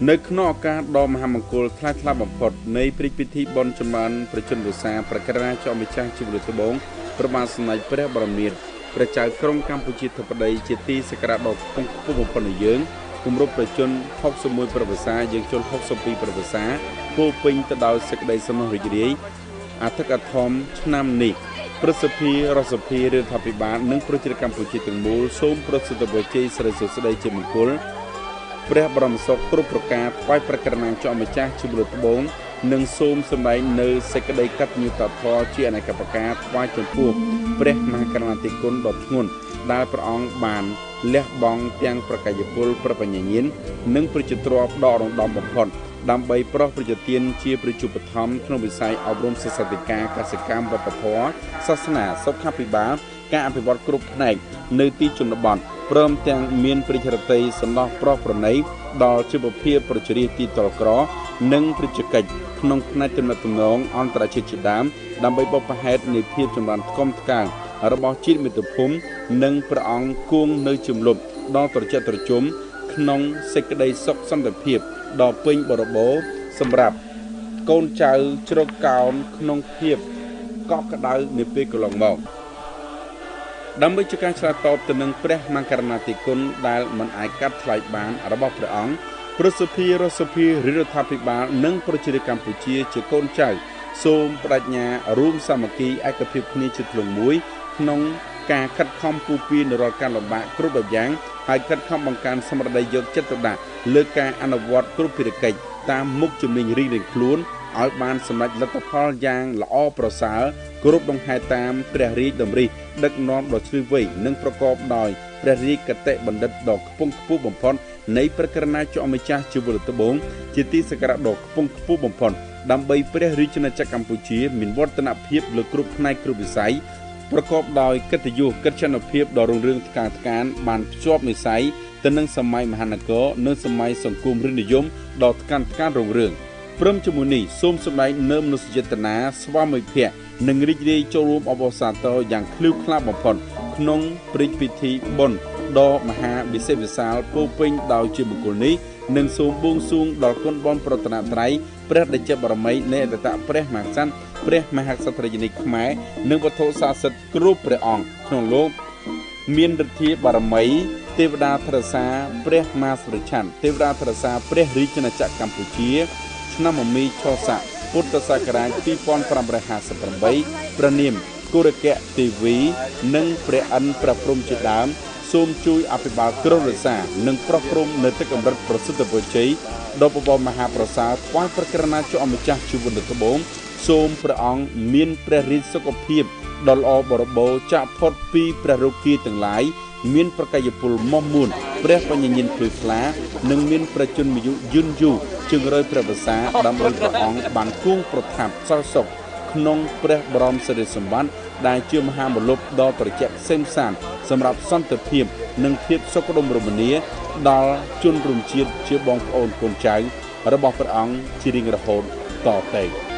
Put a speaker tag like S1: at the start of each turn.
S1: នៅក្នុងឱកាសដ៏មហាមង្គលថ្លៃថ្លាបំផុតនៃព្រះរាជពិធីបុណ្យចម្រើនព្រះជន្មវស្សាព្រះករុណាចុម្ចាស់ជីវត្បូងព្រះបាទសម្ដេចព្រះបរមនាថព្រះចៅក្រុងកម្ពុជាធិបតីជាទីសក្ការៈដ៏ខ្ពង់ខ្ពស់បំផុតនៃយើងគម្រប់ព្រះជន្ម61ព្រះវស្សាយើងជល62ព្រះវស្សាពោពេញទៅដោយសេចក្តីសំណោះរីករាយអធិកអធមឆ្នាំនេះព្រឹទ្ធសភារដ្ឋសភារដ្ឋាភិបាលនិងប្រជាជាតិកម្ពុជាទាំងមូលសូមប្រសិទ្ធពរជ័យសិរីសួស្តីជាមង្គលព្រះបរមសុខគ្រប់ប្រការថ្វាយព្រះករុណាចុម្ចាស់ជីវត្បូងនិងសូមសម្ដែងនៅសេចក្តីកតញ្ញូតាធម៌ជាអនេកប្រការថ្វាយចំពោះព្រះមហាករុណាធិគុណដ៏ធ្ងន់ដែលព្រះអង្គបានលះបង់ទាំងប្រកាយពលព្រះបញ្ញាញាណនិងប្រជាទ្រព្យដ៏រងដំបំផុតដើម្បីប្រោះប្រជាទានជាប្រជាបឋមក្នុងវិស័យអប់រំសិក្សាធិការកសិកម្មវប្បធម៌សាសនាសុខាភិបាលការអភិវឌ្ឍគ្រប់ផ្នែកនៅទីជនបទព្រមទាំងមានព្រះរតីសន្តោសប្រោសប្រណីដល់ជីវភាពប្រជារាស្ត្រទីទ័លក្រនិងប្រជាកិច្ចក្នុងផ្នែកទំនាក់ទំនងអន្តរជាតិជាដើមដើម្បីបុព្វហេតុនៃភាពចម្រើនថ្កុំថ្កើងរបស់ជាតិមាតុភូមិនិងព្រះអង្គគង់នៅជំលប់ដល់ត្រជាក់ត្រជុំក្នុងសេចក្តីសុខសន្តិភាពដ៏ពេញបរិបូរណ៍សម្រាប់កូនចៅជ្រកកោនក្នុងភាពកក់ក្ដៅនាពេលកន្លងមកដើម្បីជាការឆ្លើយតបទៅនឹងព្រះមហាករុណាធិគុណដែលមិនអាចកាត់ថ្លៃបានរបស់ព្រះអង្គព្រឹទ្ធសភារដ្ឋសភារដ្ឋាភិបាលនិងប្រជារាស្ត្រកម្ពុជាជាកូនចៅសូមបដិញ្ញារួមសាមគ្គីឯកភាពគ្នាជាធ្លុងមួយក្នុងការខិតខំពុះពៀនរាល់ការលំបាកគ្រប់បែបយ៉ាងហើយខិតខំបង្កើនស្មារតីយកចិត្តទុកដាក់លើការអនុវត្តគ្រប់ភារកិច្ចតាមមុខជំនាញរៀងៗខ្លួនឲ្យបានសម្រេចលទ្ធផលយ៉ាងល្អប្រសើរគ្រប់ដង្ហែតាមព្រះរាជតម្រិះដឹកនាំដ៏ឆ្លាតវៃនិងប្រកបដោយព្រះរាជគតិបណ្ឌិតដ៏ខ្ពង់ខ្ពស់បំផុតនៃព្រះករុណាចុម្ចាស់ជីវត្បូងជាទីសក្ការៈដ៏ខ្ពង់ខ្ពស់បំផុតដើម្បីព្រះរាជាណាចក្រកម្ពុជាមានវឌ្ឍនភាពលើគ្រប់ផ្នែកគ្រប់វិស័យប្រកបដោយកិត្តិយសកិត្យានុភាពដ៏រុងរឿងថ្កើងថ្កានបានភ្ជាប់និស័យទៅនឹងសម័យមហានគរនិងសម័យសង្គមរាជនិយមដ៏ថ្កើងថ្កានរុងរឿងព្រមជាមួយនេះសូមសម្ដែងនៅមនុស្សចេតនាស្វាមីភក្តិនិងរីករាយចូលរួមអបអរសាទរយ៉ាងឃ្លាវខ្លាបំផុតក្នុងព្រះរាជពិធីបុណ្យដ៏មហាវិសេសវិសាលពោពេញដោយជាមង្គលនេះនិងសូមបួងសួងដល់គុណបុណ្យប្រតនត្រ័យព្រះតេជបរមីនៃអតីតព្រះមហាក្សត្រព្រះមហាក្សត្រយានីខ្មែរនិងវត្ថុស័ក្តិសិទ្ធិគ្រប់ព្រះអង្គក្នុងលោកមានឫទ្ធាបារមីទេវតាធរសាព្រះមហាសុរិឆ័ន្ទទេវតាធរសាព្រះរាជាណាចក្រកម្ពុជាឆ្នាំមមីឆស័កពុទ្ធសករាជ2558ព្រះនាមគោរកៈទេវីនិងព្រះឥន្ទព្រះព្រហ្មជាដើមសូមជួយអភិបាលក្រុងរក្សានិងប្រោះព្រំនៅទឹកកម្រិតប្រសិទ្ធពរជ័យដ៏បបរមហាប្រសើរថ្វាយព្រះករុណាចុម្ចាស់ជីវិតត្បូងសូមព្រះអង្គមានព្រះរាជសុខភាពដ៏ល្អបរិបូរណ៍ចាក់ផុតពីព្រះរោគាទាំងឡាយមានប្រកាយពលមោះមួនព្រះបញ្ញាញាណភ្លឺថ្លានិងមានព្រះជន្មយុយឺនយូរជាង100ព្រះវស្សាដើម្បីព្រះអង្គបានគង់ប្រថាប់សោយសុខក្នុងព្រះបរមសិរីសម្បត្តិដែលជាមហាមលុបដ៏ត្រជាក់ក្សេមក្សាន្តសម្រាប់សន្តិភាពនិងភាពសុខដុមរមនាដល់ជនរួមជាតិជាបងប្អូនកូនចៅរបស់ព្រះអង្គជារៀងរហូតតទៅ។